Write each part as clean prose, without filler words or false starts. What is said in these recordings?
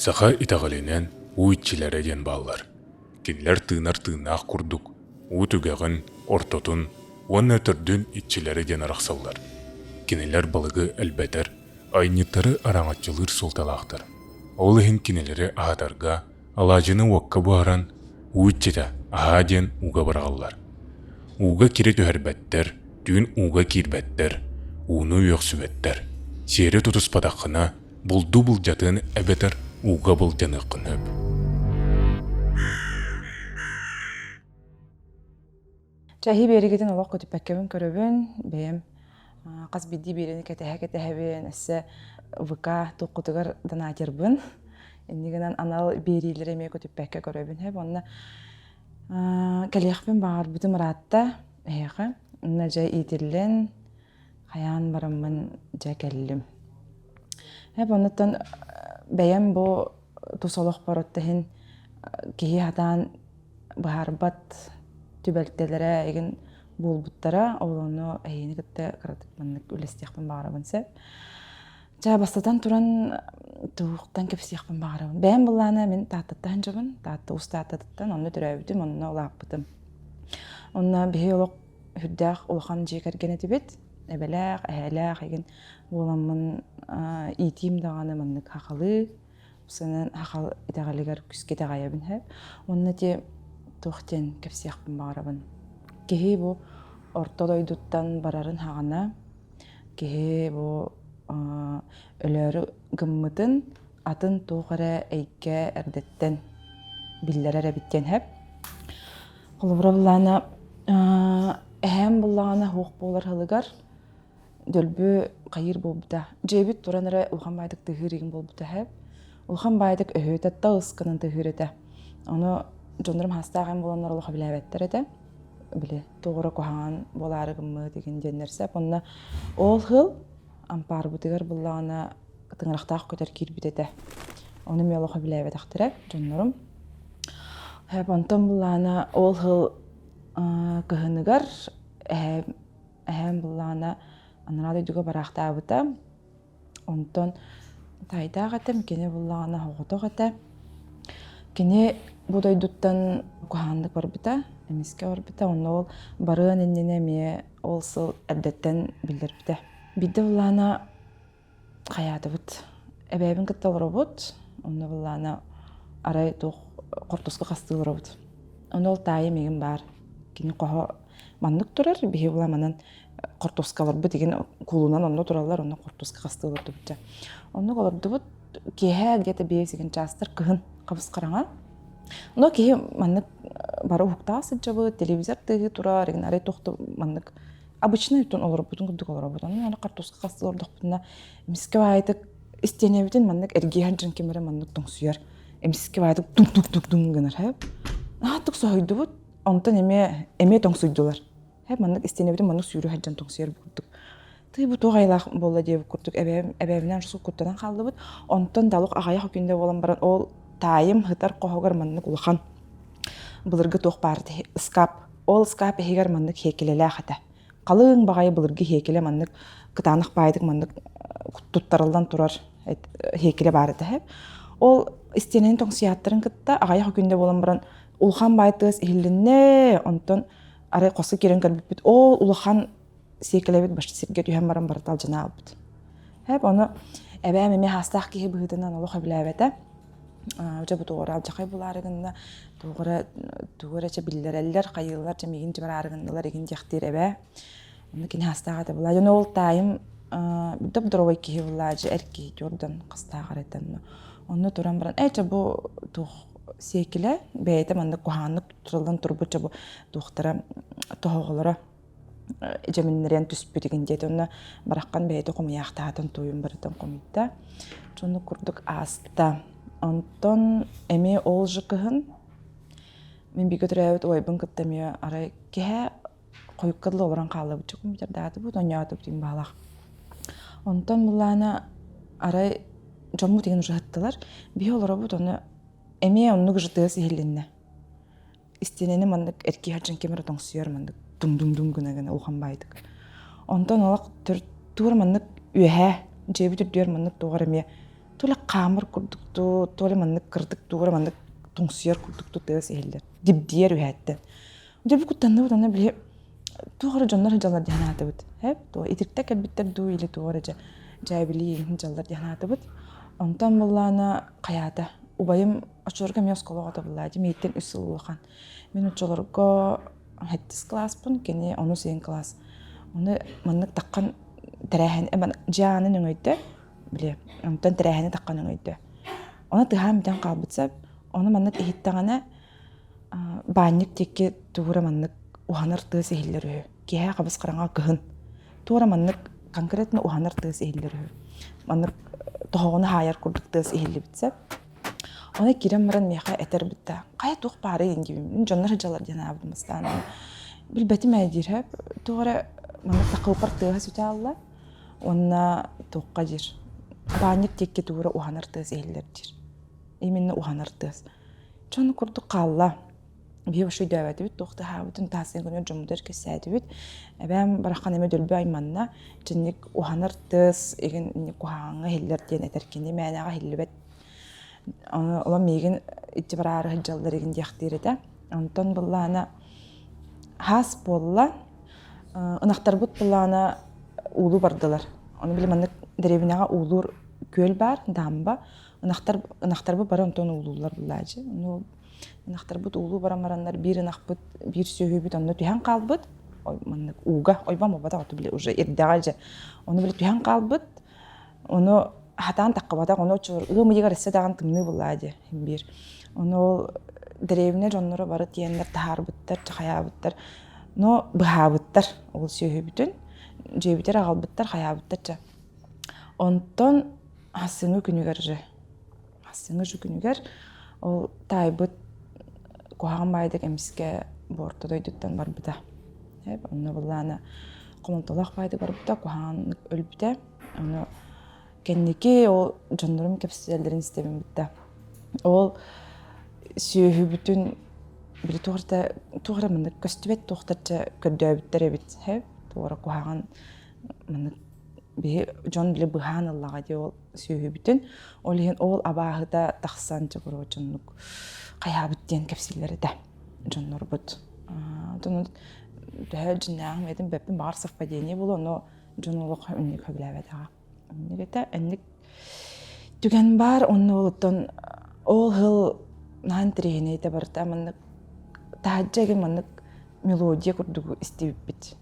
Саха итэҕэлинэн уу иччилэрэ диэн бааллар. Кинилэр тыынар тыыннаах курдук уу түгэҕин, ортотун уонна төрдүн иччилэрэ диэн арахсаллар. Кинилэр балыгы элбэтэр, айанньыттары араҥаччылыыр суолталаахтар. Ол иһин кинилэри аһатарга алаадьыны уокка буһаран, уу иччитэ аһаа диэн ууга быраҕаллар. Ууга кири түһэрбэттэр, түүн ууга киирбэттэр, ууну үөхсүбэттэр. Сиэри тутуспатаххына, булду былдьатыан эбэтэр ууга былдьаныаххын сөп. Чэ, эһи биэригитин олох көтүппэккэбин көрөбүн, бэйэм хас биирдии биэрэни кэтэһэ-кэтэһэбин, өссө ВК туоххутугар донатербын. Инньэ гынан анал биэриилэри эмиэ көтүппэккэ көрөбүн. Хэп онно кэлиэхпин баҕарбытым ыраатта эһиэхэ. Онно дьэ иитиллэн, хайаан бараммын дьэ кэллим. Хэп оннуттан бэйэм бу тус олохпор оттоһин киһи сатаан быһаарбат түбэлтэлэрэ игин буолбуттара. Ол ону эһиини кытта кыратык маннык үлэстиэхпин баҕарабын сөп. Чэ, бастатан туран туохтан кэпсиэхпин баҕарабын. Бэйэм былаана мин Тааттаттан дьабын. Таатта Уус Тааттатыттан онно төрөөбүтүм, онно улааппытым. Онно биһи олох үрдээх улахан дьиэ кэргэн этибит. Эбэлээх, эһээлээх игин буоламмын иитиим даҕаны маннык хахалыы Сынан хахал итэҕэлигэр күүскэ итэҕэйэбин сөп. Уонна ити туох диэн кэпсиэхпин баҕарабын. Киһи бу орто дойдуттан барарын хаҕана киһи бу өлөөрү гыммытын атын туох эрэ эйгэ эрдэттэн биллэрэр эбит диэн сөп. Холобура былаана эһээм буллаҕына суох буолар сылыгар дөлбү хайыыр буолбута. Дьиэбит туран эрэ улахан баайдык тыаһыыр игин буолбута сөп. Улахан баайдык өһүөтэ тас гынан тыаһыыр этэ. Ону дьоннорум хаастаах эн буоланнар олох билээбэттэр этэ. Били туох эрэ куһаҕан буолаары гыммыт игин диэннэр сөп. Онно ол сыл ампаарбытыгар буллаҕына тыҥырахтаах көтөр киирбит этэ. Ону эмиэ олох билээбэтэхтэрэ дьоннорум. Онтон буллаҕына ол сыл кыһыныгар эһээм Эһээм былаана анараа дойдуга бараахтаабыта. Онтон таайдаах этим, кини буллаҕына соҕотох этэ. Кини бу дойдуттан куһаҕаннык барбыта, эмискэ барбыта. Онно ол барыан иннинэ эмиэ ол сыл эрдэттэн биллэрбитэ. Биирдэ былаана хайаатыбыт. Эбээбин кытта олоробут. Онно былаана арай туох хортуска хастыы олоробут. Онно ол таайым миигин баар. Кини хоһо маннык турар. Биһи була манан хортуоскаларбыт игин куулунан онно тураллар, онно хортуоска хастыы олордубут дьэ. Оннук олордубут. Киэһэ где-то биэс игин чаастар кыһын хабыс хараҥа. Но киһи маннык бары уһуктаах сылдьабыт, телевизор тыаһыы турар, игин арай туох да маннык обычный өттүн олорбутун курдук олоробут. Онон аны хортуоска хастыы олордохпутуна эмискэ баайытык истиэнэбитин маннык эргийэн дьон ким эрэ маннык тоҥсуйар. Эмискэ баайытык туҥ-туҥ-туҥ гынар. Наһаа соһуйдубут. Онтон эмиэ эмиэ тоҥсуйдулар. Һэ маннык истиэнэбитин маннык сүүрэ сылдьан тоҥсуйар курдук. Тыы бу туох айылаах буолла диэбит курдук эбээм эбээбинээн орсук куттанан хааллыбыт. Онтон далук аҕыйах күндэ буолан баран ол таайым сытар хоһугар маннык улахан былыргы туох баар ыскаап. Ол ыскаап иһигэр маннык сиэкилэлээх этэ. Халыҥ баҕайы былыргы сиэкилэ маннык кытаанах баайдык маннык туттарыллан турар сиэкилэ баар этэ. Ол истиэнэни тоҥсуйааттарын кытта аҕыйах күндэ буолан баран улахан баай тыас иһиллиннэ, онтон арай хоско киирэн көрбүппүт, ол улахан сиэкилэбит башта сиргэ түһэн баран барыта алдьана хаалбыт. Хэп ону эбээм эмиэ хаастаах киһи быһыытынан олох сөбүлээбэтэ. Дьэ бу тугу эрэ алдьархай булаары гынна, тугу эрэ тугу эрэ чэ биллэрэллэр, хайыыллар, чэ миигин чэ бараары гыннылар игин диэхтиир эбээ. Онно кини хаастаах этэ буолаа. Дьон ол таайым доп-здоровай киһи буолаа, дьэ эр киһи Jordan хастааҕар этэ онно. Онно туран баран, ээ чэ бу туох сиэкилэ бэйэтэ маннык куһаҕаннык тураллан турбут чэ бу туохтара тоһоҕолоро дьэминнэрэн түспүт игин диэт онно бараххан бэйэтэ хомуйаахтаатан туойун барытын хомуйда. Дьону курдук ааста. Онтон эмиэ ол же кыһын мин бииргэ төрөөбүт убайбын кытта эмиэ арай киһэ хойукка дылы олорон хааллыбыт чэ компьютердаатыбыт оонньоотубут диэн баалаах. Онтон былаана арай дьоммут игин уже ыһыттылар. Биһи олоробут ону эмиэ оннук же тыас иһиллиннэ. Истиэнэни маннык эргийэ сылдьан ким эрэ тоҥсуйар маннык дуҥ-дуҥ-дуҥ гына-гына улахан баайдык. Онтон олох туора маннык үөһээ дьиэбит үрдүгэр маннык туох эрэ эмиэ. То ли хаамар курдук дуу, то ли маннык кырдык дуу, маннык тоҥсуйар курдук дуу тыас иһиллэр. Дибдийэр үһээттэн. Дьэ бу куттанныбыт аны били туох эрэ дьоннор сылдьаллар дии санаатыбыт. Эп туох итиртэ кэлбиттэр дуу или туох эрэ дьэ дьээбилии сылдьаллар дии санаатыбыт. Онтон буоллаҕына хайаата убайым оччолорго эмиэ оскуола оҕото буоллаа дии миигиттэн үс сыл улахан. Мин оччолорго сэттис кылааспын, кини онус иһин кылаас. Ону маннык таххан тэрээһин дьиэ аанын өҥөйдө, били онтон тэрээһини таххан өҥөйдө. Ону тыһаан бүтэн хаалбыт сөп. Ону маннык иһиттэҕинэ баанньык диэки тугура маннык уһанар тыас иһиллэр үһү. Киэһэ хабыс хараҥа кыһын. Туора маннык конкретно уһанар тыас иһиллэр үһү. Маннык тоһоҕону хаайар курдук тыас иһиллибит сөп. Ону киирэн баран миэхэ этэр бытта хайа туох баарый диибин дьоннор сылдьаллар диэн аабытым бастаан билбэтим ээ диир сөп туох эрэ маннык такылпар тыаһа сүтэ аалла уонна туохха диир баанньык диэки тугу эрэ уһанар тыас иһиллэр диир именно уһанар тыас дьон курдук хаалла биһи вообще өйдөөбөтүбүт туох таһаабытын таһасын гынар дьоммутугар кэпсээтибит эбээм барахан эмэ дөлбү айманна итинник уһанар тыас игин куһаҕаҥҥа иһиллэр диэн этэр кини мээнэҕэ иһиллибэт Олом миигин иччи бараары сылдьаллар игин диэхтиир этэ. Онтон быллаана хаас буолла. Ынахтарбыт быллаана уулуу бардылар. Ону били маннык дэриэбинэҕэ уулуур күөл баар, дамба. Ынахтар ынахтарбыт бары онтон уулууллар буллаачы. Ону ынахтарбыт уулуу баран бараннар биир ынахпыт, биир сүөһүбүт онно түһэн хаалбыт. Маннык ууга, ойбон буолбатах, ото били уже ирдэҕэ дьэ. Ону били түһэн хаалбыт. Ону хатаан таххыбатах, ону оччолор ыам ыйыгар өссө даҕаны тымныы буоллаа дии биир. Ону ол дэриэбинэ дьонноро бары тиийэннэр таһаарбыттар, хайаабыттар, но быһаабыттар ол сүөһүбүтүн, дьиэбитигэр аҕалбыттар, хайаабыттар чэ. Онтон хассыҥҥы күнүгэр же, хассыҥҥы же күнүгэр ол таайбыт куһаҕан баайдык эмискэ бу орто дойдуттан барбыта. Онно былаана хомолтолоох баайдык барбыта, куһаҕаннык өлбүтэ. Ону кэнники ол дьоннорум кэпсэтэллэрин истэбин бытта. Ол сүөһүбүтүн били туох эрэ туох эрэ маннык көстүбэт туохтарча көрдөөбүттэр эбит һэ туох эрэ куһаҕан маннык биһи дьон били быһаан ыллаҕа дии ол сүөһүбүтүн ол иһин ол абааһыта тахсан чэ короче оннук хайаабыт диэн кэпсииллэр этэ дьоннорбут онон төһө дьиннээҕим этим бэппин баҕар совпадение буолуо но дьон олох инник сөбүлээбэтэҕэ. Инник этэ, инник түгэн баар, онно олуттан ол сыл наһаа интэриэһинэй этэ барыта маннык таһырдьа игин маннык мелодия курдук истибиппит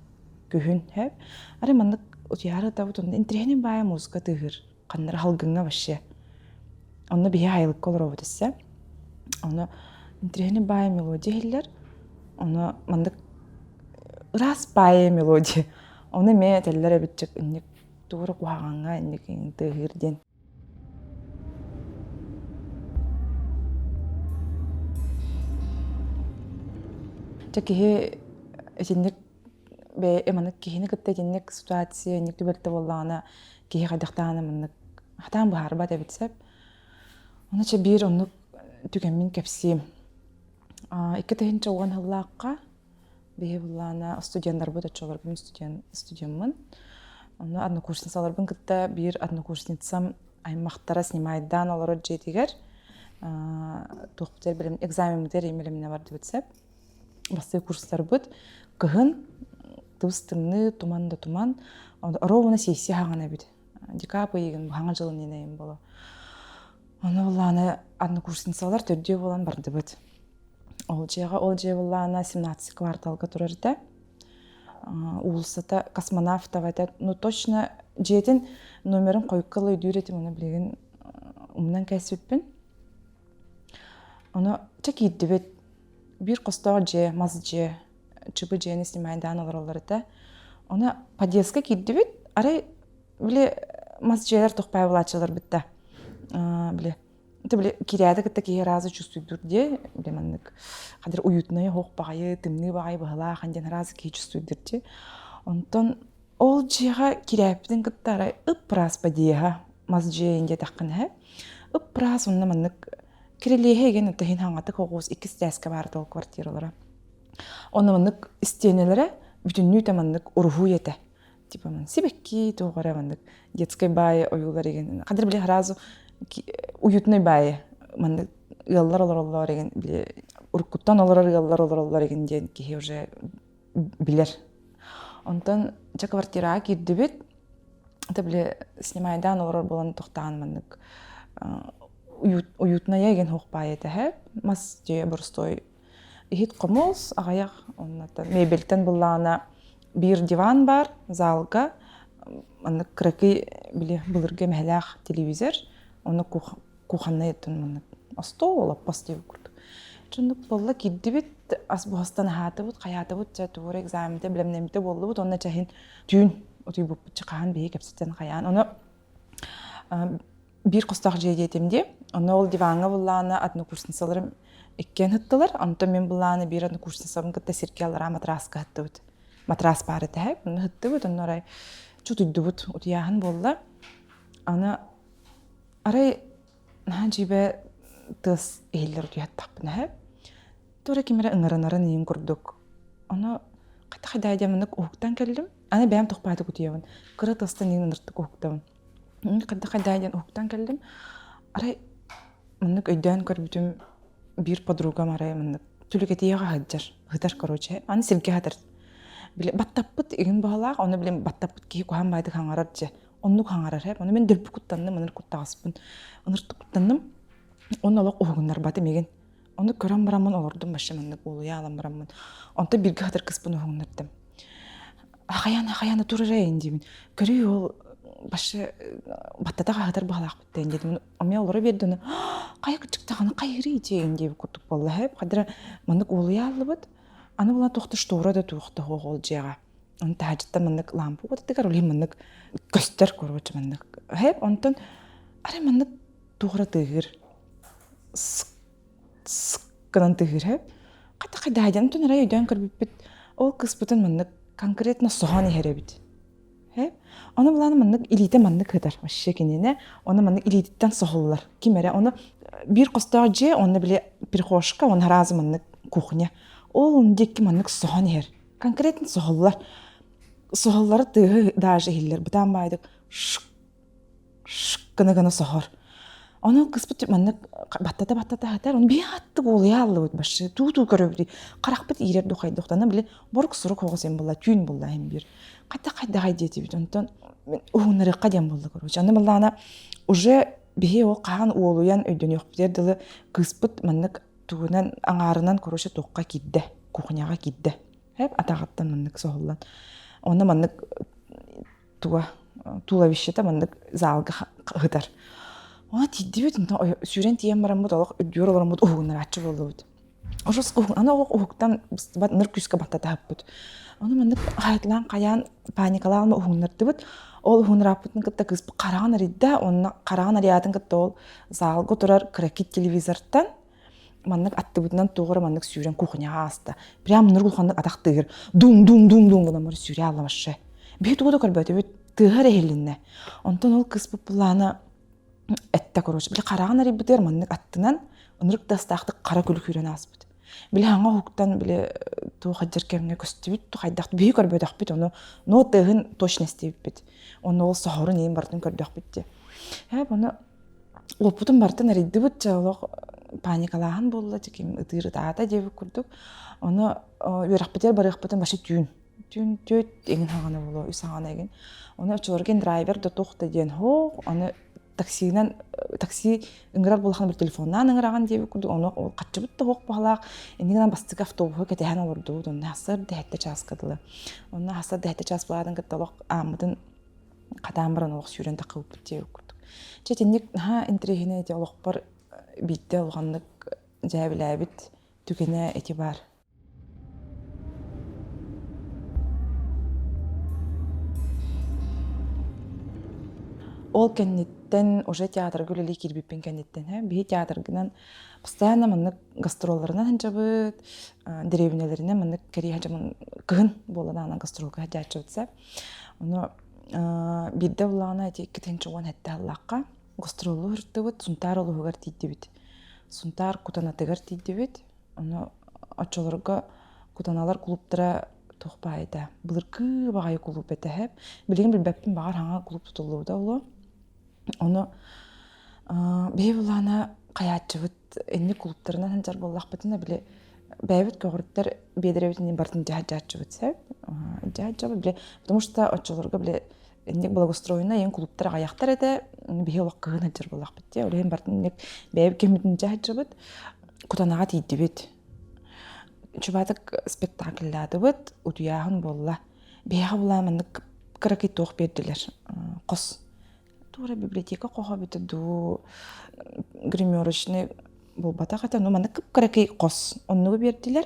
күһүн сөп. Арай маннык утуйаары ытабыт онно интэриэһинэй баайа музыка тыаһыыр ханна эрэ салгыҥҥа вообще. Онно биһи айылыкка олоробут өссө. Ону интэриэһинэй баайа мелодия иһиллэр. Ону маннык ыраас баайа мелодия Ону эмиэ этэллэр эбит чык инник тугу эрэ куһаҕаҥҥа инник тыаһыыр диэн. Чэ киһи итинник бэйэ маннык киһини кытта итинник ситуация инник түбэлтэ буоллаҕына киһи хайдахтаҕына маннык хатаан быһаарбат эбит сөп. Ону чэ биир оннук түгэммин кэпсиим. 2010 сыллаахха Биһи былаана студеннарбыт оччолорго мин студент студеммын. Онно однокурсницаларбын кытта биир однокурсницам аймахтара снимайдаан олорор дьиэтигэр туохпутугар билим экзамеммытыгар имилимнэ бардыбыт сөп. Бастакы курстарбыт кыһын тыбыс тымныы туман да туман ровно сессия хаҥан эбит. Декабрь ыйыгын хаҥа дьылын инэйин боло. Ону былаана однокурсницалар төрдүө буолан бардыбыт. Ол дьиэҕэ ол дьиэ былаана 17 кварталга турар этэ. Уулуссата космонавтова этэ. Ну точно дьиэтин номерын хойукка ыла өйдүүр этим, ону билигин умнан кээспиппин. Ону чэ киирдибит. Биир хостоох дьиэ, мас дьиэ, чыбы дьиэни снимайдаан олороллор этэ. Ону подъездка киирдибит. Арай били мас дьиэлэр тохпай булааччылар битта. Били Это били кирээти кытта киһи разы чувствуйдур дии били маннык хадыр уютная хоох баҕайы тымныы баҕайы быһалаах диэн разы киһи чувствуйдур дии онтон ол дьиэҕэ кирээппитин кытта арай ып-ыраас подъеһа мас дьиэ диэтэххинэ ып-ыраас онно маннык кирилиэһэ игин иһин хаҥатык оҕус иккис этээскэ баар ол квартиралара онно маннык истиэнэлэрэ бүтүннүүтэ маннык уруһуй этэ типа сибэкки туох эрэ маннык детской баай ойуулар игин хадыр били сразу. Уютный баайы маннык ыаллар олороллор игин били уруккуттан олорор ыаллар олороллор игин диэн киһи уже билэр. Онтон дьэ квартираҕа киирдибит. Это били снимайдаан олорор буолан тохтоон маннык уютная игин хуох баайы этэ мас дьиэ боростуой иһит хомус аҕыйах оннуттан мебельтэн буллаҕына биир диван баар залга маннык кыракый били былыргы эмэһэлээх телевизор онно кухоннай өттүн маннык остуол олоппос диэбит курдук Чоннук буолла киирдибит ас буһастан аһаатыбыт хайаатыбыт чэ тугура экзаменте бэлэмнэммитэ буоллубут уонна чэһин түүн утуйбуппут чы хаһан биһи кэпсэтэн хайаан ону биир хостоох дьиэ диэтим дии. Онно ол диваҥҥа буллаана однокурсницаларым иккиэн ыттылар. Онтон мин буллаана биир однокурсницабын кытта сиргэ аллараа матраска ыттыбыт. Матрас баар этэ. Онно ыттыбыт, онно арай чутуйдубут. Утуйааһын буолла. Аны арай наһаа дьиибэ тыас иһиллэр утуйаттахпына һэ. Тура ким эрэ ыҥыранарын иин курдук. Ону хайда-хайда диэн маннык уһуктан кэллим. Аны бэйэм тохпаатык утуйабын. Кыра тыастан иин ыныртык уһуктабын. Хайда-хайда диэн уһуктан кэллим. Арай маннык өйдөөн көрбүтүм биир подругам арай маннык түлүкэтийэҕэ сылдьар, сытар короче. Аны сиргэ сытар. Били баттаппыт игин баһылаах, ону билим баттаппыт киһи куһаҕан баайдык хаҥарар дьэ. Оннук хаҥарар һэ. Ону мин дөлбү куттанным, ыныр куттаҕаспын. Ыныртык куттанным. Онно олох уһугуннарбатым игин. Ону көрөн бараммын олордум вообще маннык уолуйа аалан бараммын. Онтон бииргэ сытар кыспын уһугуннардым. Ахайан, ахайан тур эрэ диибин. Көрүүй ол вообще баттата хаһытар баһалаахпыт диэн диэтим. Эмиэ олоро биэрдэ ону хайа кыччыктаҕына хайырый диэн диэбит курдук буолла һэ. Хадара маннык уолуйа ааллыбыт. Аны була туохта штора да туохта суох ол дьиэҕэ. Оны таһаадьыттан маннык лампа уотатыгар ол иһин маннык көстөр короче маннык. Һэ онтон арай маннык туох эрэ тыаһыыр гынан тыһыыр Хата хайдаһайдан онтон арай өйдөөн көрбүппүт ол кыыспытын маннык конкретно соһон иһэр эбит. Ону булааны маннык илиитэ маннык ытар вообще кинини ону маннык илиититтэн соһуллар ким эрэ ону биир хостоох дьиэ онно били прихожка он сразу маннык кухня ол диэки маннык соһон иһэр конкретно соһуллар соһуллара тыаһы даже иһиллэр бытаан баайдык гына-гына соһор. Ону кыспыт маннык баттата-баттата сытар, ону биир аттык уолуйа аллыбыт башы туу-туу көрөбүт харахпыт иирэр духайдохтана били борук-сурук оҕус эн буолла түүн буолла иһин биир хайдах-хайдаҕай диэтибит онтон уһуннарыахха диэн буолла короче аны былаана уже биһи ол хаһан уолуйан өйдөнүөхпүтүгэр дылы кыыспыт маннык тугунан аҥаарынан короче туохха киирдэ кухняҕа киирдэ хэп атаҕыттан маннык соһуллан онно маннык туга туловищета маннык залга ыһытар. Она тиийдибит, онтон сүүрэн тиийэн бараммыт олох үрдүгэр олороммут уһугуннарааччы буоллубут. Ошос аны олох уһуктан быстыбат ныр күүскэ баттатаһыппыт. Ону маннык хайатлаан хайаан паникалаан уһугуннардыбыт. Ол уһугуннарааппытын кытта кыыспыт хараҕын арыйда, онно хараҕын арыйаатын кытта ол залга турар кыракий телевизортан маннык аттыбытынан туох эрэ маннык сүүрэн кухняҕа ааста. Прям нур улаханнык атах тыаһыр дум-дум-дум-дум гынан бары сүүрэ аалла вообще. Биһи тугу да көрбөтүбүт, тыаһа эрэ иһилиннэ. Онтон ол кыыспыт былаана эттэ короче, били хараҕын арыйбытыгар маннык аттынан ынырык тыастаахтык хара күлүк үүрэн ааспыт. Били хаҥа уһуктан били туох дьэр кэмҥэ көстүбүт, хайдах биһи көрбөтөхпүт ону, но тыаһын точно истибиппит. Онно ол соһорун иин барытын көрдөхпүт дии. Ээ ону Уоппутун барытын арыйдыбыт, дьэ олох паникалааһын буолла, дьэ ким ытыыр ытаата диэбит курдук. Ону үөрэхпитигэр барыахпытын вообще түүн. Түүн түөрт эҥин хаҕана буолуо, үс хаҕана эҥин. Ону оччолорго драйвер да туох да диэн һоох, ону таксинан такси ыҥырар буоллаххына бір телефоннаан ыҥыраҕын диэбит курдук, ону ол хаччыбыт да суох баһылаах. Инньэ гынан бастакы автобуһу кэтэһэн олордубут, онно сарсыарда сэттэ чааска дылы. Онно сарсыарда сэттэ чаас буолаатын кытта олох ааммытын хатаан баран олох сүүрэн таххыбыппыт диэбит курдук. Чэ итинник наһаа интэриэһинэй ити олохпор биирдэ улаханнык дьээбилээбит түгэнэ ити баар. Ол кэнниттэн уже театрга үлэлии киирбиппин кэнниттэн һэ биһи театргынан постоянно маннык гастролларынан сылдьабыт, дэриэбинэлэринэн маннык кэрийэ сылдьаммын кыһын буолан аанан гастролга сылдьааччыбыт сэ. Ону биирдэ буллаҕына ити 2017 сыллаахха гастроллуу сырыттыбыт, Сунтаар улууһугар тиийдибит. Сунтаар Кутанатыгар тиийдибит. Ону оччолорго Кутаналар клубтара туох баайда былыргы баҕайы кулууп этэ. Билигин билбэппин баҕар хаҥа клуб тутуллубута буолуо. Ону. Биһи былаана хайааччыбыт инник кулуптарынан сылдьар буоллахпытына били бэйэбит көҕүрүттэр биэдэрэбитин барытын дьаһадьааччыбыт сөп. Дьаһадьабыт били потому что оччолорго били инник благоустроенный иин кулуптар аҕыйахтар этэ биһи олох кыһын сылдьар буоллахпыт дии. Ол иһин барытын инник бэйэбит кэммитин дьаһадьабыт Кутанаҕа тиийдибит. Чубаатык спектакльлаатыбыт, утуйааһын буолла. Биһиэхэ булаа маннык кыракый туох биэрдилэр хос туора библиотека хоһо эбитэ дуу гримерочный буолбатах этэ ну маннык кып-кыракый хос оннугу биэрдилэр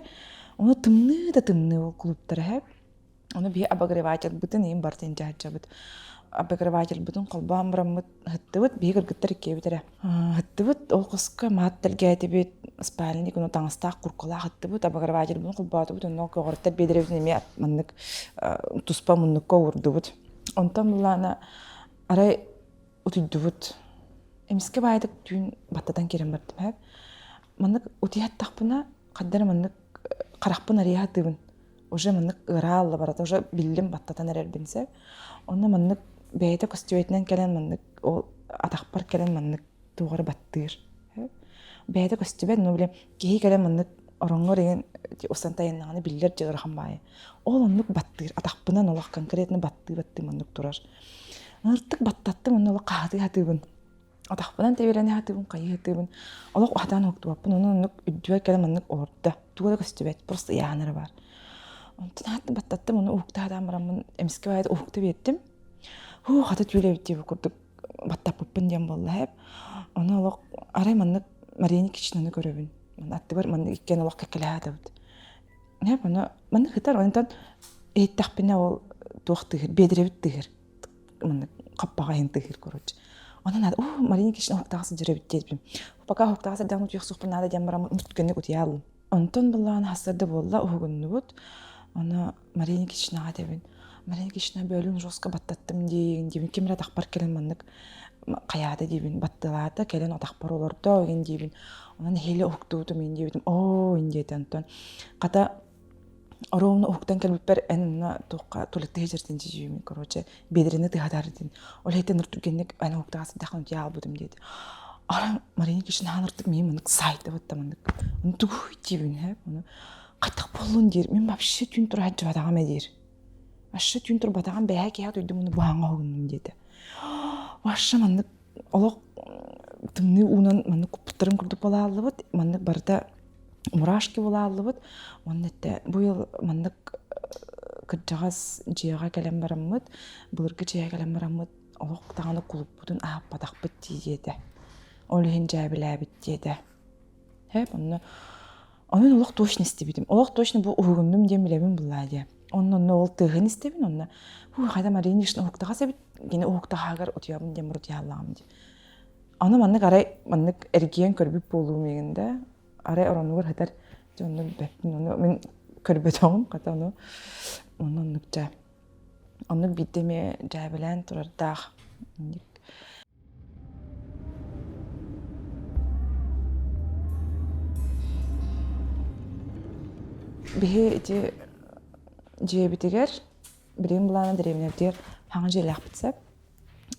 ону тымныы да тымныы ол клубтара һэ Ону биһи обогревательбытын иин барытын дьаһайдьабыт. Обогревательбытын холбоон бараммыт ыһыттыбыт, биһи кыргыттар иккиэбит эрэ. Ыһыттыбыт, ол хоско маат тэлгээтибит, спальник, ону таҥастаах куркалаах ыттыбыт, обогревательбытын холбоотубут, онно көҕөртөр биэдэрэбитин эмиэ маннык туспа муннукка уурдубут. Онтон былаана арай утуйдубут. Эмискэ баайдык түүн баттатан киирэн бардым һэп. Маннык утуйаттахпына, ханна эрэ маннык харахпын арыйа сатыыбын. Уже маннык ыараалла барата, уже биллим баттатан эрэрбин сөп. Онно маннык бэйэтэ көстүбэтинэн кэлэн маннык ол атахпар кэлэн маннык туох эрэ баттыыр. Бэйэтэ көстүбэт, но били киһи кэлэн маннык ороҥҥор иҥин устан тайаннаҕына биллэр дьэ ыарахан баайы. Ол оннук баттыыр, атахпынан олох конкретно баттыы-баттыы маннык турар. Ыртык баттаттым, онно олох хаһытыы хатыыбын. Атахпынан тэбиэлэнэ сатыыбын, хайыы сатыыбын. Олох уһатаан уһуктубаппын, онон оннук үрдүбэр кэлэн маннык олордо. Туга да көстүбэт, просто ыйааһын эрэ баар. Онтон аат баттаттым, ону уһукта сатаан бараммын эмискэ баайда уһукта биэрдим. Һуу, хата түүл эбит диэбит курдук баттаппыппын диэн буолла һэп. Ону олох арай маннык Мария Никитичнаны көрөбүн. Аттыбар маннык иккиэн олох кэккэлэһэ сатабыт. Һэп, ону маннык сытар, онтон иһиттэхпинэ ол туох тыыһыр, биэдэрэбит тыыһыр. Маннык хаппаҕа иһин тыыһыр короче. Онон наада, уу, Мария Никитична уһуктаах сылдьар эбит диэбитим. Пока уһуктаах сылдьан утуйуохсуохпун наада диэн баран түргэнник утуйаалым. Онтон былаан хассарда буолла, уһугуннубут. Ону Мария Никитичнаҕа этэбин. Мария Никитична бөөлүүн жестко баттаттым диэн диибин. Ким эрэ атахпар кэлэн маннык хайаата диибин. Баттылаата, кэлэн атахпар олордо игин диибин. Онон нэһиилэ уһуктубутум ин диэбитим. Оо, ин диэтэ онтон. Хата Оруобуна уһуктан кэлбиппэр эн онно туохха туалеттыы сылдьар дьиибин, короче, биэдэрэни тыаһатар диэн. Ол иһиттэн ыр түргэнник эн уһуктаҕа сырдаххын утуйа хаалбытым диэти. Ара Мария Никитична хаан ыртык миин маннык саайдыбыт да маннык. Ону тугуй диибин һэ, ону хайдах буоллун диир. Мин вообще түүн тура сылдьыбатаҕым ээ диир. Вообще түүн турбатаҕым бэйэ киһи утуйдум уну буһааҥҥа уһугуннум диэтэ. Вообще маннык олох тымныы уунан маннык куппуттарын курдук буолааллыбыт. Маннык барыта мурашки буолааллыбыт. Уонна этэ бу ыал маннык кырдьаҕас дьиэҕэ кэлэн бараммыт, былыргы дьиэҕэ кэлэн бараммыт олох даҕаны кулуппутун аһаппатахпыт дии диэтэ. Ол иһин дьээбэлээбит диэтэ. Һээп онно онон олох точно истибитим. Олох точно бу уһугуннум диэн билэбин буллаа диэ. Онно онно ол тыаһын истэбин онно һуу хайда Мария Ильинична уһуктаҕас эбит кини уһуктаһаагар утуйабын диэн утуйааллаҕым дии. Аны маннык арай маннык эргийэн көрбүт буолуум миигин да арай оронугар сытар дьэ онно билбэппин ону мин көрбөтөҕүм хата ону онно оннук дьэ оннук биирдэ эмиэ дьээбэлээн турардаах Биһи ити дьиэбитигэр билигин былаана дэриэбинэбитигэр хаҥа дьиэлээхпит сөп.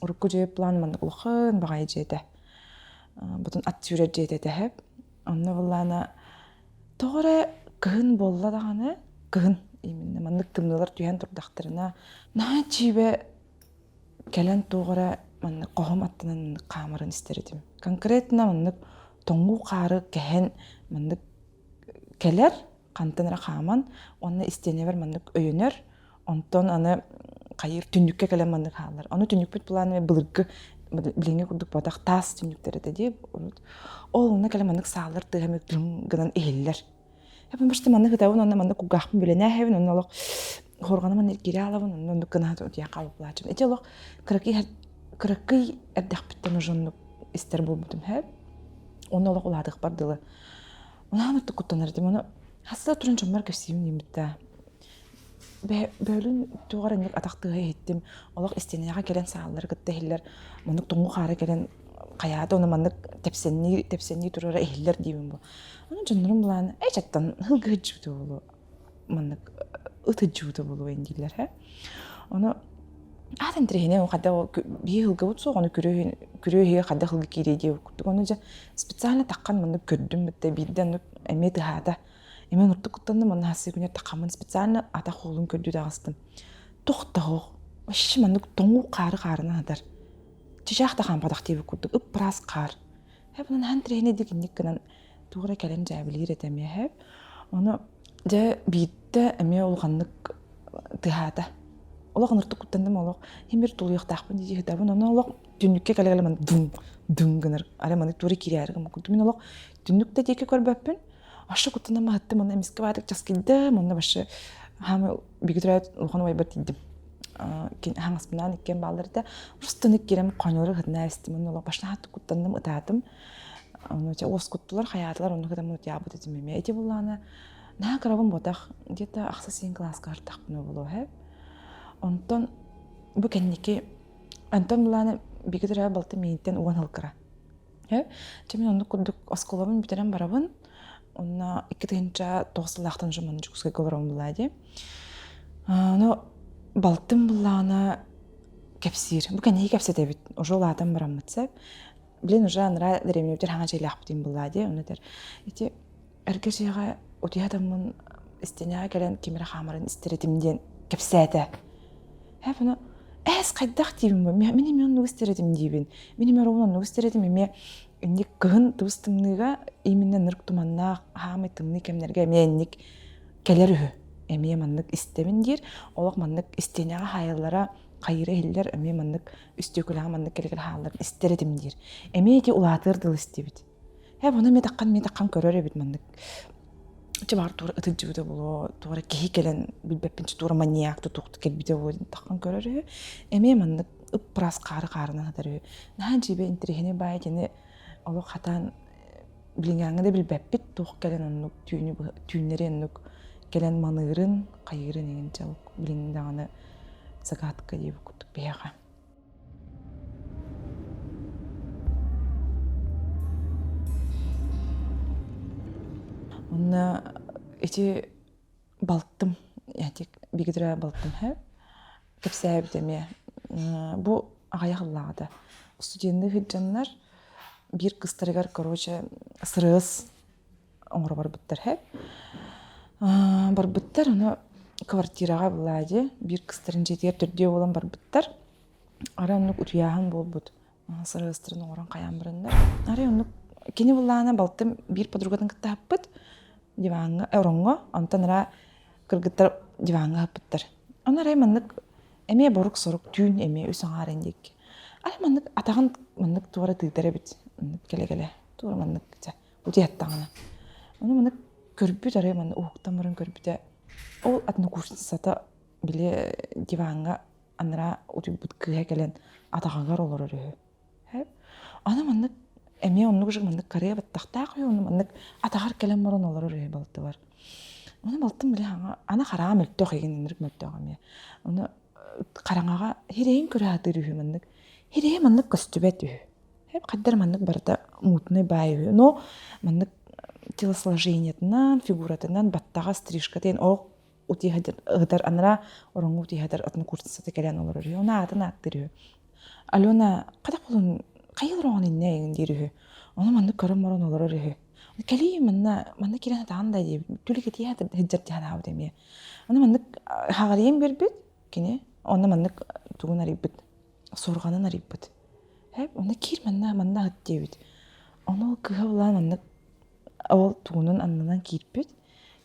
Урукку дьиэ план маннык улахан баҕайы дьиэтэ. Бутун ат сүүрэр дьиэтэ этэ сөп. Онно былаана тоҕо эрэ кыһын буолла даҕаны, кыһын именно маннык тымныылар түһэн турдахтарына наһаа дьиибэ кэлэн туох эрэ маннык хоһум аттынан маннык хаамарын истэр этим. Конкретно маннык тоҥуу хаары кэһэн маннык кэлэр, хантан эрэ хааман уонна истиэнэбэр маннык өйөнөр, онтон аны хайыыр түннүккэ кэлэн маннык хаалар. Ону түннүкпүт былаан былыргы билиҥҥи курдук буотах таас түннүктэр этэ дии урут. Ол онно кэлэн маннык сааллар тыаһа гынан иһиллэр. Эбэн башта маннык ытабын онно маннык кулгаахпын бүлэнээһэбин онно олох хорҕаным маннык киирэ аалабын онно оннук гына утуйан хаалбыт Ити олох кыракый кыракый эрдэхпиттэн уже оннук истэр буолбутум һэп. Онно олох улаатыахпар дылы. Улахан ыртык куттанар этим. Ону хаста туран дьоммор кэпсиибин диэммит Бөөлүн туох эрэ инник атах тыаһа иһиттим. Олох истиэнэҕэ кэлэн сааллары кытта иһиллэр. Маннык тоҥуу хаара кэлэн хайаата ону маннык тэпсэннии тэпсэннии турара иһиллэр диибин бу. Ону дьоннорум булаан ээ чаттан һылгыһыдьыбыта буолуо маннык ытыдьыбыта буолуо дииллэр һэ. Ону Аат интэриэһинэй хайдах биһи ыһылгабыт суох, ону күрүө күрүө иһигэр хайдах ыһылга киириэ диэбит курдук. Ону дьэ специально таххан маннык көрдүм бытта биирдэ оннук эмиэ тыһаата. Эмиэ оннуктук куттанным, онно хасыы күнү таххаммын специально атах уолун көрдүү таҕыстым. Тохтоох, вообще маннык тоҥуу хаары хаарынан атар. Чычаах да хаампатах диэбит курдук ып-ыраас хаар. Һэп онон хаан интэриэһинэйдик инник гынан туох эрэ кэлэн дьээбэлиир этэ эмиэ һэп. Ону дьэ биирдэ эмиэ улаханнык тыаһаата. Олох ыныртык куттанным олох химир тулуйуохтаахпын дии сытабын. Ону олох түннүккэ кэлэ-кэлэ маннык дыҥ дыҥ гынар. Арай маннык туора киирээри гыммыт. Мин олох түннүк да диэки көрбөппүн. Вообще куттанан баһыттым, онно эмискэ баатык часкыйдым, онно вообще хаамы биги төрөөт улахан убайбар тиийдим. Хаҥаспынаан иккиэн бааллар этэ. Просто киирэн хоньолору ыһытына эстим, онно олох башна хаттык куттанным, ытаатым. Ону чэ уоскуттулар, хайаатылар, онно кытаммын утуйаабыт этим эмиэ. Ити буллаана наһаа кырабын ботах, где-то ахса сиэн кылааска артахпына буолуо һэ. Онтон бу кэнники Антон булаана биги төрөөбүт балтым миигиттэн уон сыл кыра. Чэ мин оннук курдук оскуолабын бүтэрэн барабын. Онно 2009 сыллаахтан уже манна Дьокуускайга олоробун булаа дии. Ону балтым буллаҕына кэпсиир. Бу кэнники кэпсэтэбит. Уже улаатан бараммыт сөп. Блин, уже анараа дэриэбинэбитигэр хаҥа дьиэлээхпитин буллаа дии. Онно этэр ити эргэ дьиэҕэ утуйа сытаммын истиэнэҕэ кэлэн ким эрэ хаамарын истэр этим диэн кэпсээтэ. Ээ ону ээс хайдах диибин бу мин эмиэ оннук истэр этим диибин. Мин эмиэ оруобун оннук истэр этим эмиэ инник кыһын тыбыс тымныыга именно нырк туманнаах хаамай тымныы кэмнэргэ эмиэ инник кэлэр үһү. Эмиэ маннык истэбин диир. Олох маннык истиэнэҕэ хаайаллара хайыыра иһиллэр эмиэ маннык үстүөкүлэҕэ маннык кэлэ-кэлэ хаалларын истэр этим диир. Эмиэ ити улаатыар дылы истибит. Ээ ону эмиэ таххан эмиэ таххан көрөр эбит маннык чэ баҕар туора ытылдьыбыта буолуо туора киһи кэлэн билбэппин чэ туора маньяк тутук кэлбитэ буолуо диэн таххан көрөр үһү эмиэ маннык ып-ыраас хаары хаарынан сытар үһү наһаа дьиибэ интэриэһинэй баай итини олох хатаан билиҥҥээҥҥэ да билбэппит туох кэлэн оннук түүнү түүннэри оннук кэлэн маныырын хайыырын иҥин чэ билиҥҥи даҕаны загадка диэбит курдук биһиэхэ Онно ити балтым, ити бигэ балтым һэ кэпсээбит эмиэ. Бу аҕыйах ыллааҕыта. Студенныы сылдьаннар биир кыстарыгар, короче, сырыыс оҥоро барбыттар һэ. Барбыттар, ону квартираҕа была дии, биир кыстарын дьиэтигэр төрдүө буолан барбыттар. Арай оннук утуйааһын буолбут. Сырыыстарын оҥорон хайаан бараннар. Арай оннук кини буллаҕына балтым биир подругатын кытта аһаппыт диваҥҥа, ороҥҥо, онтон ара кыргыттар диваҥҥа аһаппыттар. Ону арай маннык эмиэ борук-сорук түүн эмиэ үс аҥаар диэки. Арай маннык атаҕын маннык туора тыытар эбит. Маннык кэлэ-кэлэ туора маннык дьэ утуйаттаҕына. Ону маннык көрбүт арай маннык уһуктан баран көрбүтэ ол однокурсницата били диваҥҥа анараа утуйбут кыыһа кэлэн атаҕыгар олорор үһү. Аны маннык эмиэ оннук же маннык карыа баттахтаах үһү, ону маннык атаҕар кэлэн баран олорор үһү балтыбар. Ону балтым били хаҥа аны хараҕа мөлтөх игин ынырык мөлтөх эмиэ. Ону хараҥаҕа хирэйин көрө сатыыр үһү маннык. Хирэйэ маннык көстүбэт үһү. Хайдар маннык барыта мутный баай үһү. Но маннык телосложениетынан, фигуратынан баттаҕа стрижкатын ол утуйа анараа ороҥҥо утуйа атын курсата кэлэн олорор үһү. Ону аатын ааттыыр үһү. Алена хайдах буолун хайа олороҕун иннэ эйигин диир үһү. Ону маннык көрөн баран олорор үһү. Кэлиий манна манна киирэн сатаан да диэбит. Түлүк этиэ сылдьар дии санаабыт эмиэ. Ону маннык хаҕарыйан биэрбит кини. Онно маннык тугун арыйбыт суорҕанын арыйбыт. Һэп онно киир манна манна аһыт диэбит. Ону ол кыыһа булаан маннык Ол тугунан аннынан киирбит,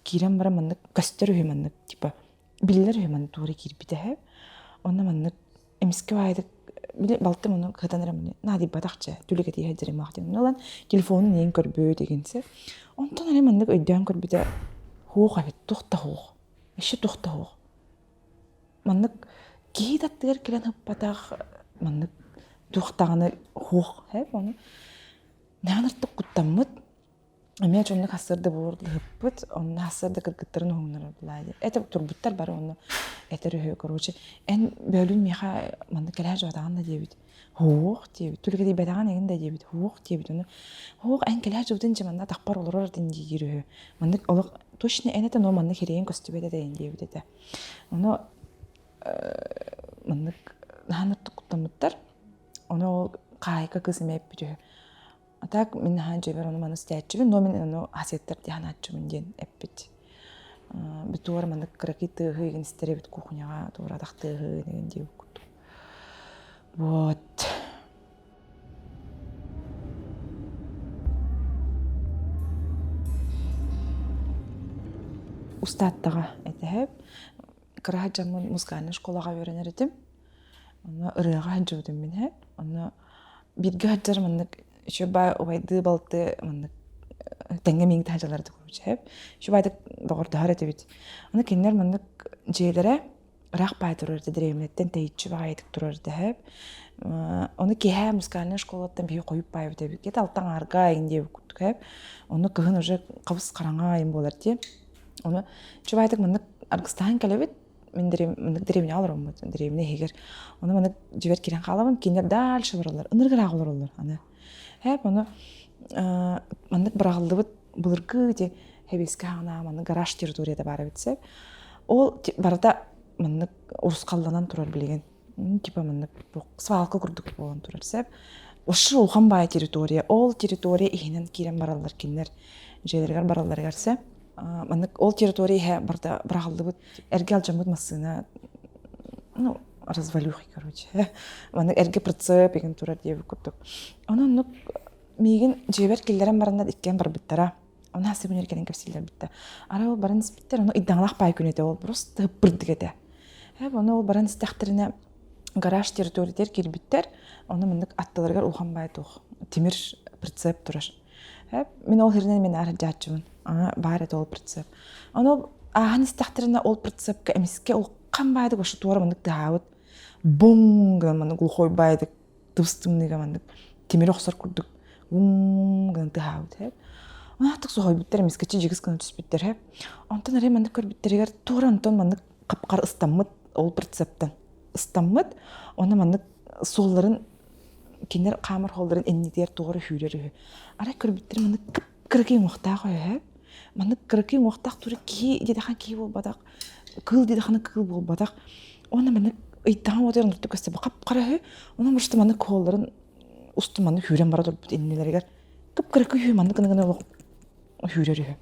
киирэн баран маннык көстөр үһү маннык типа биллэр үһү маннык туора киирбитэ үһү. Онно маннык эмискэ баайдык били балтым ону кыһытан эрэ маны наадыйбатах чэ түлүк этиһэ дьаримах диэн ылан телефонун иһин көрбүт дегенсе. Онтон эрэ маннык өйдөөн көрбүтэ хуох эбит туох да хуох еще туох да хуох маннык киһи да аттыгар кэлэн ыппатах маннык туох даҕаны хуох һэп ону Наанартык куттаммыт, эмиэ дьоннук сарсыарда буолур ыһыппыт, онно сарсыарда кыргыттарын уһугуннарар былаа диэн. Это турбуттар бары онно этэр үһү, короче, эн бөөлүүн миэхэ маннык кэлэһэ дьуотаҕын да диэбит. Һуох диэбит, түлүкэтийбэтэҕин эҥин да диэбит, һуох диэбит. Ону һуох эн кэлэһэ дьыбытын дьэ манна атахпар олорор этин диир үһү. Маннык олох точно эн этэ но маннык хирэйин көстүбэт этэ диэбит этэ. Ону маннык. Наһаа ынырык куттаммыттар. Ону ол хаһаайка кыыс эмиэ эппит үһү. А так мин наһаа дьиэбэр ону маны истээччибин, но мин ону хасыаттар дии санааччыбын диэн эппит. Битуар маннык кыракый тыаһы игин истэр эбит кухняҕа туора атах тыаһы игин диэбит курдук. Вот. Устааттаҕа этэһэп. Кыра дьоммун музыкальнай школаҕа үөрэнэр этим. Онно ырыаҕа сылдьыбытым мин эһэ. Онно бииргэ сылдьар маннык үчүгэй баай убайдыы балты маннык тэҥҥэ миигин таһдьалар этэ короче үчүгэй баайдык доҕордоһор этибит. Аны кинилэр маннык дьиэлэрэ ыраах баай турар этэ дэриэбинэттэн тэйиччи баҕайытык турар этэ эһэ. Ону киэһэ музыкальнай школаттан биһиги хойут баайбыт эбит. Где-то алта аҥаарга иҥ диэбит курдук эһэ. Ону кыһын уже хабыс хараҥа айым буолар дии. Ону үчүгэй баайдык маннык аргыстаһан кэлэбит. Мин маннык дэриэбинэҕэ олороммут, дэриэбинэ иһигэр. Ону маннык дьиэбэр киирэн хаалабын, кинилэр дальше олороллор, ынырык ыраах олороллор аны. Һээп ону маннык быраҕыллыбыт былыргы ити сэбиэскэй хаҕына маннык гараж территорията баар эбит сөп. Ол барыта маннык урусхалланан турар билигин. Типа маннык свалка курдук буолан турар сөп. Вообще улахан баай территория. Ол территория иһинэн киирэн бараллар кинилэр дьиэлэригэр баралларыгар сөп. Маннык ол территория иһэ барыта быраҕыллыбыт эргэ алдьаммыт массыына ну развалюхи короче маннык эргэ прицеп игин турар диэбит курдук. Онон оннук миигин дьиэбэр киллэрэн бараннар иккиэн барбыттара. Ону хас күнүгэр кэлэн кэпсииллэрбиттэ. Арай ол баран испиттэр, ону ыйдаҥалаах паай күн этэ ол просто ыппырдык этэ. Эп ону ол баран истэхтэринэ гараж территориятыгар киирбиттэр, ону маннык аттыларыгар улахан баай туох тимир прицеп турар. Эп мин ол сиринэн мин аар сылдьааччыбын. Аны баар этэ ол прицеп. Ону ааһан истэхтэринэ ол прицепка эмискэ улахан баайдык вообще туора маннык тыаһаабыт. Буҥ гынан маннык глухой баайдык тыбыс-тымныыга маннык тимир охсор курдук уҥ гынан тыаһаабыт һэ. Анаатык соһуйбуттар эмискэ чичигис гына түспүттэр һэ. Онтон арай маннык көрбүттэригэр туора онтон маннык хап-хара ыстаммыт ол прицептэн ыстаммыт. Онно маннык суолларын кинилэр хаамар суолларын иннитигэр туора сүүрэр үһү. Арай көрбүттэр маннык кыракый уҥуохтаах үһү. Маннык кыракый уҥуохтаах тура киһи диэтэххэ киһи буолбатах, кыыл диэтэххэ кыыл буолбатах. Уонна маннык ыйдаҕа уотугар оннук көстө хап-хара үһү. Онон просто маннык суолларын устун маннык сүүрэн бара турбут иннилэригэр кып-кыракый үһү маннык гына олох сүүрэр үһү.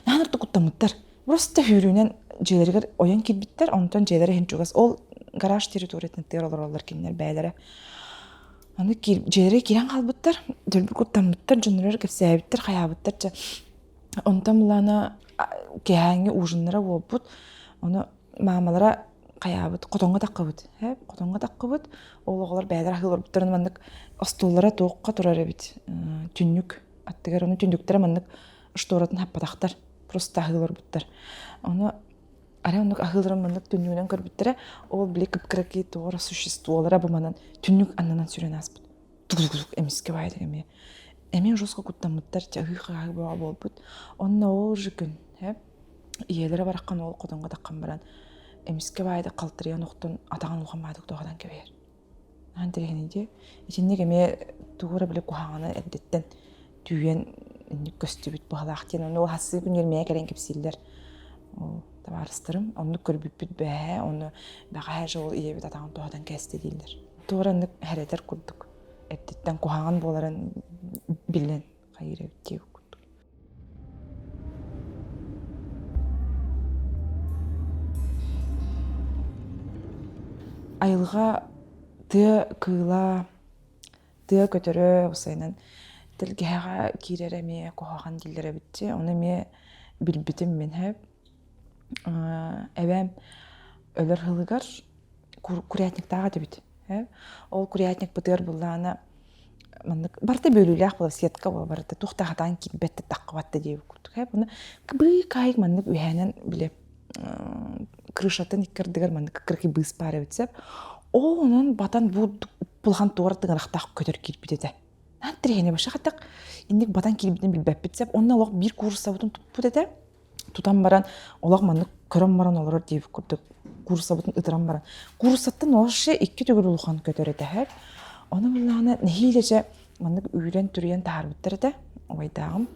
Наһаа ордук куттаммыттар. Просто сүүрүүнэн дьиэлэригэр ойон киирбиттэр, онтон дьиэлэрэ иһин чугас. Ол гараж территориятын тыар олороллор кинилэр бэйэлэрэ. Аны дьиэлэрэ киирэн хаалбыттар, дөлбү куттаммыттар, дьонноругар кэпсээбиттэр, хайаабыттар чэ. Онтон былаана киэһээҥҥи ужиннара буолбут. Ону маамалара хайаабыт, хотоҥҥо таххыбыт. Хотоҥҥо таххыбыт. Ол оҕолор бэйэлэрэ аһыы олорбуттарын маннык остуоллара туохха турар эбит. Түннүк аттыгар. Ону түннүктэрэ маннык шторатын хаппатахтар. Просто аһыы олорбуттар. Ону арай оннук аһыыларын маннык түннүгүнэн көрбүттэрэ, ол били кып-кыракый тоҕо эрэ существолара бу манан түннүк аннынан сүрэн ааспыт. Тук-тук эмискэ баайдык эмиэ. Эмиэ жестко куттаммыттар, чэ ыһыы-хаһыы бөҕө буолбут. Онно ол же күн, ийэлэрэ бараххан ол хотоҥҥо таххан баран эмискэ баайдык халтарыйан охтон атаҕын улахан баайдык тоһутан кэбиһэр. Аан тэрээһини дии. Итинник эмиэ тугу эрэ били куһаҕаны эрдэттэн түүйэн инник көстүбүт быһалаах диэн ону хассыы күнүгэр миэхэ кэлэн кэпсииллэр. Ол табаарыстарым оннук көрбүппүт бэһээ, ону бэҕэһээ же ол ийэбит атаҕын туһатан кээстэ дииллэр. Тугу эрэ оннук хэрэтэр курдук эрдэттэн куһаҕан буоларын билэн хайыыр эбит диэбит курдук. Айылҕа тыа кыыла, тыа көтөрө уопсайынан тэлгэһэҕэ киирэрэ эмиэ куһаҕан дииллэр эбит дии. Ону эмиэ билбитим мин сөп. Эбээм өлөр сылыгар курятниктаах этибит. Ол курятникпытыгар былаана маннык барыта бөлүүлээх буолар сетка буолар барыта туох да хатаан киирбэт да таххыбат да диэбит курдук ээ буну быыкаайык маннык үһээнэн били крышатын икки ардыгар маннык кыракый быыс баар эбит сөп ол онон батан бу улахан туора тыҥырахтаах көтөр киирбит этэ наан тирэһине баша хатак инник батан киирбитин билбэппит сөп онно олох биир кууруссабытын туппут этэ тутан баран олох маннык көрөн баран олорор диэбит курдук кууруссабытын ытыран баран кууруссаттан вообще икки төгүл улахан көтөр этэ ону буллаҕына нэһиилэ дьэ маннык үүрэн түрүйэн таһаарбыттар этэ убайдааҕым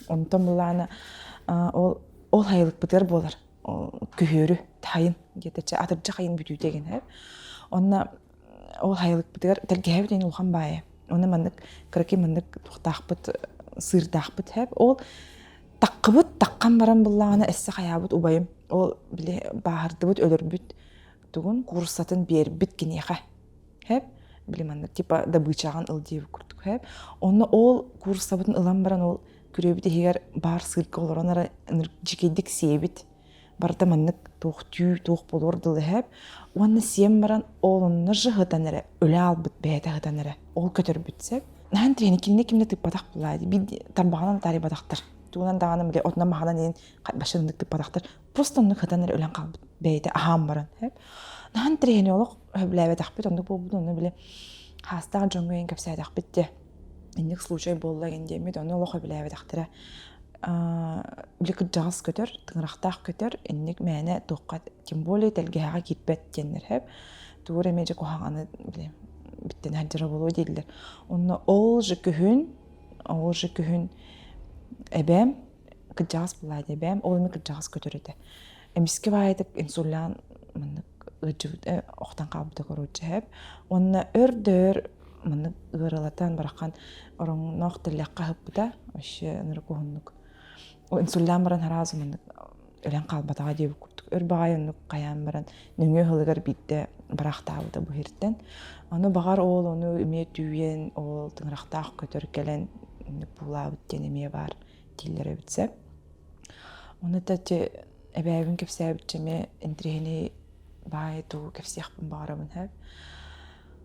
онтон буллаҕына ол ол хайылыкпытыгар буолар күһүөрү тайын диэтэ атырдьах айын бүтүүтэ гин. Онно ол хайылыкпытыгар тэлгэһэбит ин улахан баайа. Онно маннык кыракый маннык туохтаахпыт сыырдаахпыт хэп. Ол таххыбыт таххан баран буллаҕына эссе хайаабыт убайым. Ол били бааһырдыбыт өлөрбүт тугун кууруссатын биэрбит киниэхэ. Хэп били маннык типа добычаҕын ыл диэбит курдук хэп. Онно ол кууруссабытын ылан баран ол күрүөбүт иһигэр баар сыырга олорон эрэ дьикийдик сиэбит. Барыта маннык туох түү туох буолуор дылы эһэп уонна сиэн баран ол онно же сытан эрэ өлө аалбыт бэйэтэ сытан эрэ ол көтөрбүт сөп. Наһаа интэриэһинэй кинини кимнэ тыыппатах буолаа дии биир тарбаҕынан таарыйбатахтар тугунан даҕаны били отунан маһынан иһин башы ыннык тыыппатахтар просто оннук сытан эрэ өлөн хаалбыт бэйэтэ аһаан баран эһэп. Наһаа интэриэһинэй олох сөбүлээбэтэхпит оннук буолбут онно били хаастаах дьоҥҥо иһин кэпсээтэхпит дии инник случай буолла игин диэммит ону олох сөбүлээбэтэхтэрэ били кырдьаҕас көтөр, тыҥырахтаах көтөр инник мээнэ туохха тем более тэлгэһэҕэ киирбэт диэннэр сөп. Тугу эрэ эмиэ дьэ куһаҕаны били биттэнэ сылдьара буолуо дииллэр. Онно ол же күһүн, ол же күһүн эбээм кырдьаҕас буолаа эбээм ол эмиэ кырдьаҕас көтөр этэ. Эмискэ баайытык инсуллян маннык ыалдьыбыт охтон хаалбыта короче сөп. Уонна өр да өр маннык ыарылатан барахан ороҥноох тэллэххэ аһыппыта вообще ынырык уһуннук инсуллян баран сразу маннык өлөн хаалбатаҕа диэбит курдук өр баҕайы оннук хайаан баран нөҥүө сылыгар биирдэ бараахтаабыта бу сиртэн ону баҕар ол ону эмиэ түүйэн ол тыҥырахтаах көтөр кэлэн инник буулаабыт диэн эмиэ баар дииллэр эбит сөп ону да эбээбин кэпсээбитчэ эмиэ интириэһинэй баай тугу кэпсиэхпин баҕарабын сөп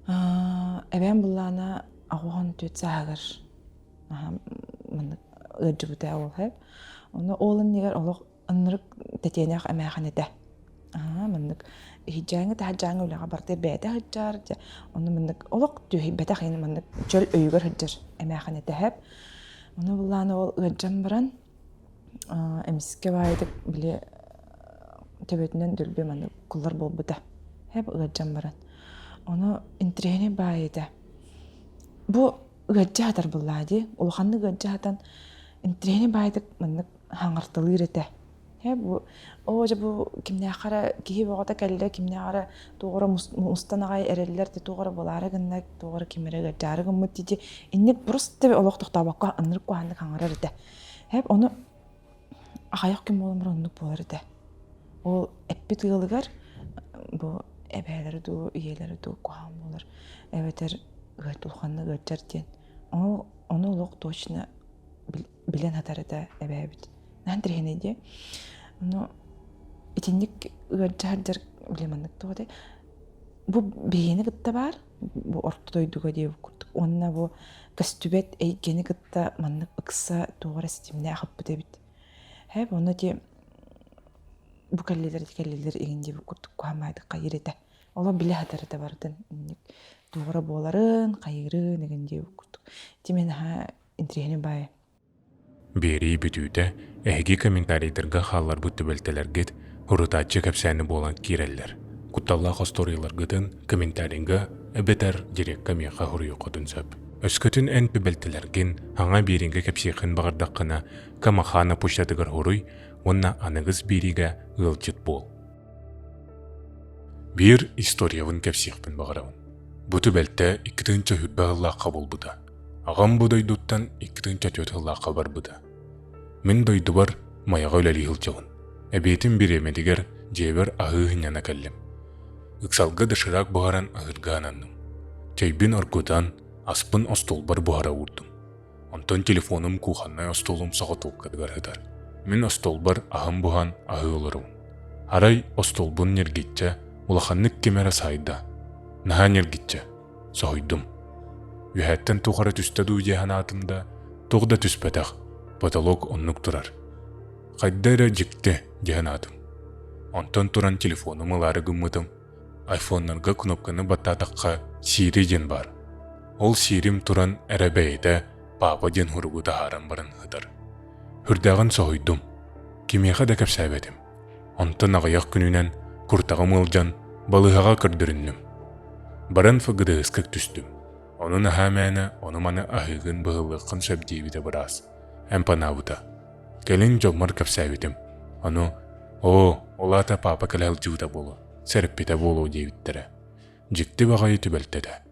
Эбээм былаана 84 сааһыгар маннык ыалдьыбыта ол сөп. Ону ол иннигэр олох ынырык тэтиэнэх эмээхин этэ. Маннык иһдьээҥҥи таһырдьааҥҥы үлэҕэ барытыгар бэйэтэ сылдьар, дьэ ону маннык олох түөһүйбэтэх иһин маннык чөл өйүгэр сылдьар эмээхин этэ сөп. Ону былаана ол ыалдьан баран эмискэ баайытык били төбөтүнэн дөлбү маннык куллар буолбута. Хэп ыалдьан баран. Ону интириэһинэй баайы этэ. Бу ыалдьа сытар буоллаа дии. Улаханнык ыалдьа сытан интириэһинэй баайытык маннык хаҥарталыыр этэ. Һэ бу оо дьэ бу кимнээххэ эрэ киһи бөҕөтө кэллэ, кимнээххэ эрэ туох эрэ мустан аҕай эрэллэр да туох эрэ буолаары гынна, туох эрэ ким эрэ ыалдьаары гыммыт дии инник просто олох тохтообокко ынырык куһаҕаннык хаҥарар этэ. Һэп ону аҕыйах күн буолан баран оннук буолар этэ. Ол эппит ыалыгар бу эбээлэри дуу, ийэлэри дуу куһаҕан буолар эбэтэр улаханнык ыалдьар диэн. Ол ону олох точно билэн сытар этэ эбээбит. Наһаа интэриэһинэй дии. Ону итинник ыалдьа сылдьар били маннык туох этэй бу биһигини кытта баар бу орто дойдуга диэбит курдук уонна бу көстүбэт эйгэни кытта маннык ыкса туох эрэ ситимнээх ыппыт эбит. Һээп онно ити бу кэллилэр ити кэллилэр игин диэбит курдук куһаамаайдык хайыыр этэ. Олох билэ сытар этэ барытын инник туох эрэ буоларын, хайыырын игин диэбит курдук. Ити мин наһаа интириэһинэй баайы. Биэрии бүтүүтэ эһиги комментарийдарга хаалларбыт түбэлтэлэргит урутааччы кэпсээни буолан киирэллэр. Кутталлаах остуоруйаларгытын комментарийга эбэтэр дирекка миэхэ суруйуоххутун сөп. Өскөтүн эн түбэлтэлэргин аҥа биэриигэ кэпсиэххин баҕардаххына, Камахана почтатыгар суруй уонна аныгыс биэриигэ ыалдьыт буол. Биир историябын кэпсиэхпин баҕарабын. Бу түбэлтэ 2020 сыллаахха буолбута. Аҕам бу дойдуттан 2004 сыллаахха барбыта. Мин дойдубар Майаҕа үлэлии сылдьабын. Эбиэтим бириэмэтигэр дьиэбэр аһыы сынньана кэллим. Ыксалга доширак буһаран аһыырга ананным. Чэйбин оргутан, аспын остуолбар буһара уурдум. Онтон телефонум кухоннай остуолум соҕотуопкатыгар сытар. Мин остуолбар аһым буһан аһыы олоробун. Арай остуолбун ньиргиччэ улаханнык ким эрэ саайда. Наһаа ньиргиччэ. Соһуйдум. Үөһэттэн туох эрэ түстэ дуу дии санаатым да, туох да түспэтэх, потолок оннук турар. Хайда эрэ дьикти дии санаатым. Онтон туран телефонум ылаары гыммытым, айфоннарга кнопканы баттаатахха Сири диэн баар. Ол Сирим туран эрэ бэйэтэ папа диэн суругу таһааран баран сытар. Үрдээҕин соһуйдум. Кимиэхэ да кэпсээбэтим. Онтон аҕыйах күнүнэн куртаҕым ыалдьан балыыһаҕа көрдөрүннүм. Баран ФГДС-ка түстүм. Ону наһаа мээнэ ону-маны аһыыгын быһыллыаххын сөп диэбитэ быраас. Эмпанаабыта. Кэлин дьоммор кэпсээбитим. Ону «Оо, ол аата паапа кэлэ сылдьыбыта буолуо, сэрэппитэ буолуо» диэбиттэрэ. Дьикти баҕайы түбэлтэ этэ.